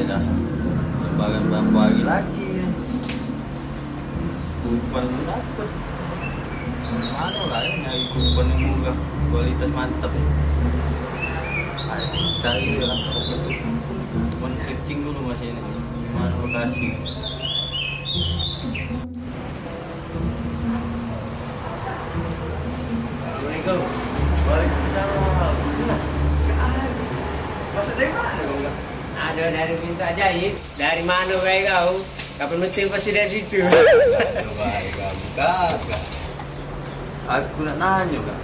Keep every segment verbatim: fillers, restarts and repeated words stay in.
Dah lebaran berapa hari lagi ni? Kurban belum dapet. Mano lah, eh, nyari kurban yang murah, kualitas mantap. Ayo, cari lah. Cuman searching dulu masih ini. Mana lokasi? Assalamualaikum. Waalaikumsalam. Nah, masuk dari mana kau, Kak? Ada dari pintu ajaib. Dari mano bae kau? Kapan mete pasti dari situ. Aduh, baik kamu, Kak. Aku nak nanyo, Kak.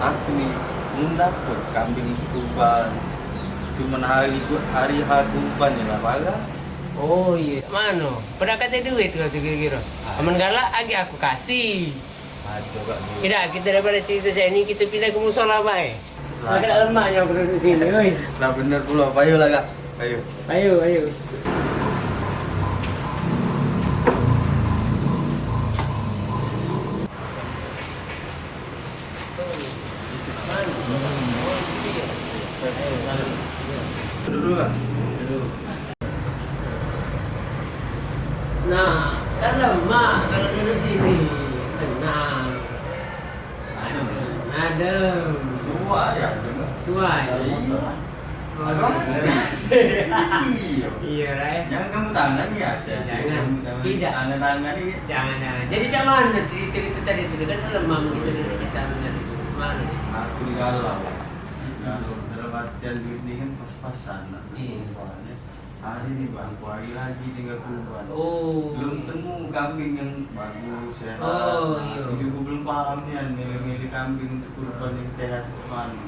Aku ni mun dapet kambing kurban, cuman hari ku-, hari H kurban ni lah parah. Oh, iya. Mano? Pernah kate duit kau tu kira-kira? Ah. Amen galak, agi aku kasih. Aduh, Kak, duit. Idak, kita daripada cerita cak ni, kita pindah ke musola bae. Lah. Agak lemaknya aku duduk sini, oi. Lah, bener pulo. Payo lah, Kak. Payo. Payo, payo. Dulu lah. Nah, kan lemak kalau duduk sini. Tenang. Adem. Adem. Suai ya, adem. Suai. Iya. Aduh, asik. Iya. Iya, Rai. Jangan kamu tangan ni, asik, asik. Jangan. Kamu tangan, tidak. Tangan-tangan ni. Jangan, jangan. Jadi, cak mano cerita kita tadi tu? Kan lemah kita dari kisah tadi tu. Mano? Aku di galau. Galau dalam artian duit ni kan pas-pasan nak beli. Iya. Kurban, ya. Hari ni, Bang, aku hari lagi tinggal kurban. Oh. Belum temu kambing yang bagus, sehat. Oh, iya. Aku juga belum paham nian milih-milih kambing untuk kurban yang sehat cak mano.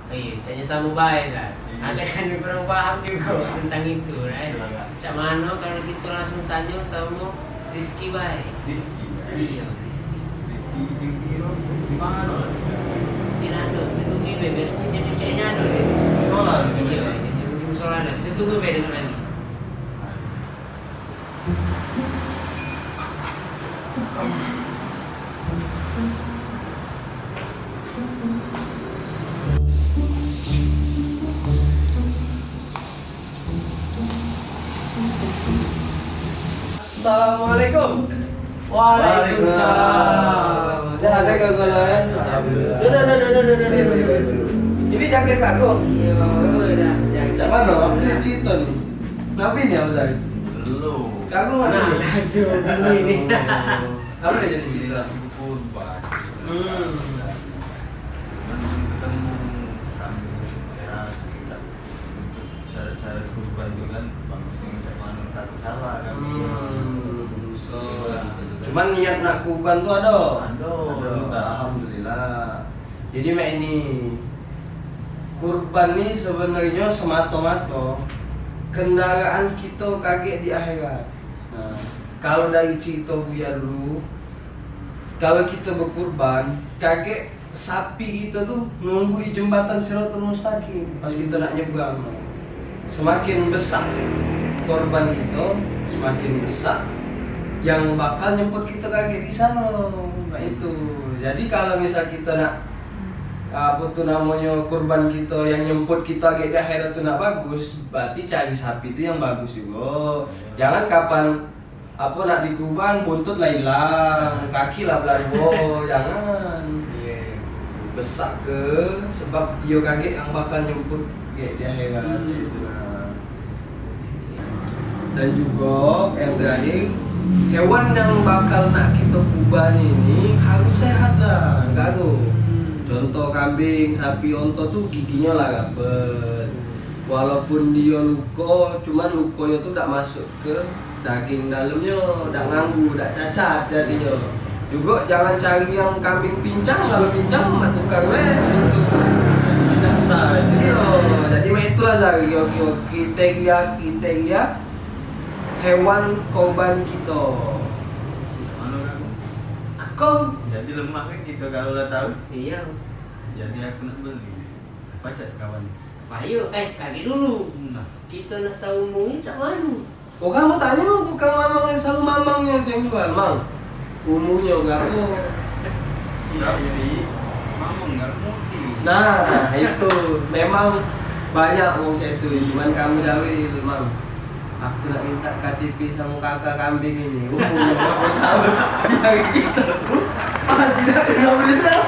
Iya, caknya samo bae lah. Iya. Ada kan kurang paham juga tentang itu, right? Betul, Kak. Cak mano kalau kita langsung tanya sama Rizky bae? Rizky bae? Iya, Rizky. Rizky kira-kira di mano lah? Tidak ada, kita tunggu bae, biasanya jadi caknya ada deh. Musola, iya, jadi musola ada. Kita tunggu bae dengan lagi. Assalamualaikum. Waalaikumsalam. Sehat ya, Kak Salah, ya? Alhamdulillah. Duduk, duduk, duduk, duduk, duduk, duduk. Ini jaket aku. Iya, udah. Cak mano? Aku punya cerita ni. Tapi ni apa tadi? Belum. Kamu mana? Nah, ni? Tajuk dulu ini. Apa dia jadi cerita? Kurban. Hmm. Cuman belum ketemu. Kami sehat. Syarat-syarat kurban tu kan bagus yang cak mano, takut salah kan. Hmm, so, cuman niat nak kurban tu ada? Ada. Ada. Alhamdulillah. Jadi mak ini, kurban ni sebenarnyo semato-mato kendaraan kito kagek di akhirat. Nah, kalu dari cerito Buya dulu, kalu kito bekurban, kagek sapi kito tu nunggu di jembatan Siratul Mustaqim pas kito nak nyebrang. Semakin besak korban kito, semakin besak yang bakal nyemput kito kagek di sano. Nah, itu. Jadi, kalu misal kito nak, apo tu namonyo, kurban kito yang nyemput kito kagek di akhirat tu nak bagus, berarti cari sapi tu yang bagus jugo. Jangan kapan apo nak dikurban, buntut lah ilang, kaki lah belaruo, jangan. Iya. Besak ke, sebab dio kagek yang bakal nyemput gek di akhirat, hmm, cak itu nah. Dan jugo yang terakhir, hewan yang bakal nak kito kurban ini harus sehat lah, gago. Hmm. Contoh kambing, sapi, onto tu giginyo lah rapet. Walaupun dio luko, cuman lukonyo tu dak masuk ke daging dalamnyo, dak nganggu, dak cacat jadinyo. Jugo jangan cari yang kambing pincang, kalu pincang mak tukar bae gitu. Dak sah. Iyo, jadi mak itulah Zari, oke, oke, teriak, teriak hewan korban kito. Mano kamu? Aku. Jadi lemah kan kito kalu lah tau? Iyo. Jadi aku nak beli. Pacak kawan. Payo, eh, kagek dulu. Nah. Kito nak tau umurnyo cak mano? Oh, kamu tanyo tukang mamang yang selalu mamang yang jual, "Mang, umurnyo berapo?" Tapi mamang gak mudi. Nah, itu memang Banyak wong cak itu, cuman kamu jauhi, Mang. Aku nak minta K T P sama kakak kambing ini. Umur berapa tahun? Yang gitu. Masih nak kena berusaha.